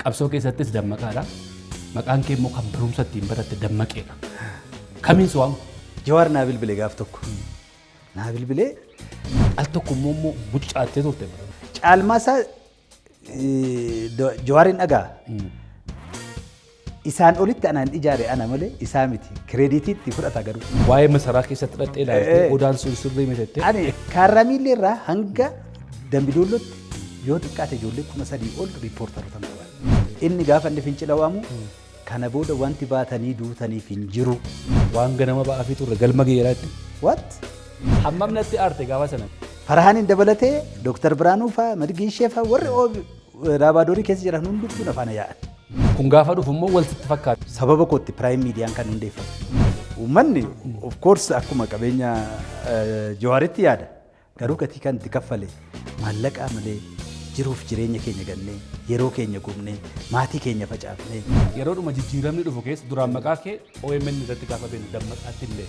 Qabsoo keessattis Dammaqaadha. Maqaan kee immoo kan barumsa ittiin baratte Dammaqeedha. Kamiin si waamu? Jawaar naa bilbile gaaf tokko. Naa bilbilee. Al tokko immoo muccaattee turte bara. Caalmaa isaa Jawaariin dhagaa. Isaan olitti anaan ijaare ana malee isaa miti. Credit itti fudhata garuu. Waa'ee masaraa keessatti dhaqxee ilaaltee odaan sun sirrii miti. Ani Kaarramiillee irraa hanga Dambidollootti yoo xiqqaate ijoollee 3000 ol riippoortaroota qaba. Inni gaafa inni fincila waamu kana booda wanti baatanii duutaniif hin jiru. Waan ganama ba'aa fi turre galma geeraatti. What? Hammam natti aarte gaafa sana? Farhaaniin dabalatee Dooktar Biraanuu fa'aa, Madgiishee fa'aa, warri Raabaadorii keessa jiran hundumtuu na faana yaa'an. Kun gaafa dhufu immoo wal sitti fakkaata. Sababa kootti Prime Miidiyaan kan hundeeffame. Uummanni of course akkuma qabeenya Jawaaritti yaada. Garuu gatii kan itti kaffale maallaqaa malee jiruuf jireenya keenya gannee, yeroo keenya gubnee, maatii keenya facaafnee. Yeroodhuma jijjiiramni dhufu keessa duraan maqaa kee OMN irratti gaafa beeknu Dammaqaatti illee.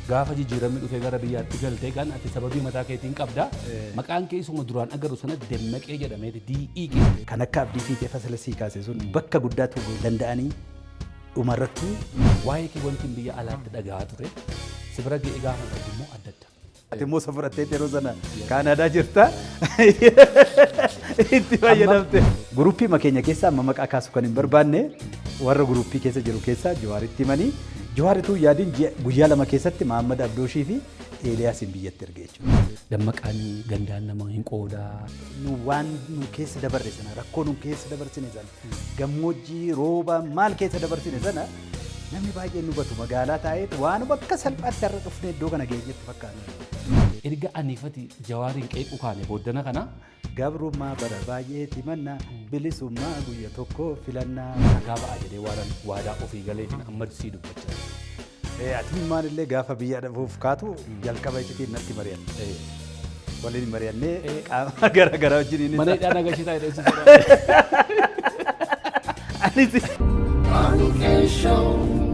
Gaafa jijjiiramni dhufee gara biyyaatti galtee kan ati sababii mataa keetiin qabda. Maqaan kee isuma duraan agarru sana Dammaqee jedhameeti DE kee. Kan akka Abdii Fiixee Fasilasii kaase sun bakka guddaatu danda'anii dhumarrattuu. Waa'ee kee wanti biyya alaatti dhaga'aa ture si bira ga'ee gaafa argu immoo adda adda. Ati immoo isa fudhattee yeroo sana Kaanaadaa jirta. Itti fayyadamte. Guruppii keenya keessa amma maqaa kaasu kan hin barbaanne warra guruppii keessa jiru keessaa Jawaaritti himanii, Jawaarituu yaadiin guyyaa 2 keessatti Mahammad Abdooshii fi Eeliyaasiin biyyatti erge jechuudha. Dammaqaan gandaan nama hin qoodaa. Nu waan nu keessa dabarre sana, rakkoo nu keessa dabarsine sana, gammoojjii rooba maal keessa dabarsine sana namni baay'een nu hubatu, magaalaa taa'eetu waan bakka salphaatti har'a dhufnee iddoo kana geenyetti fakkaata. Erga aniifati Jawaariin qeequu kaane booddana kana. Gabrummaa bara baay'eeti manna, bilisummaa guyya tokko filannaa. Ragaa ba'aa jedhee waan waadaa ofii galeefin amma sii dubbachaa jira. Ati maalillee gaafa biyya dhabuuf kaatu jalqaba icitiin natti mari'atte. Waliin mari'annee qaama gara garaa wajjiniin. Mana hidhaa nagashitaa jedhee si Anis. Show.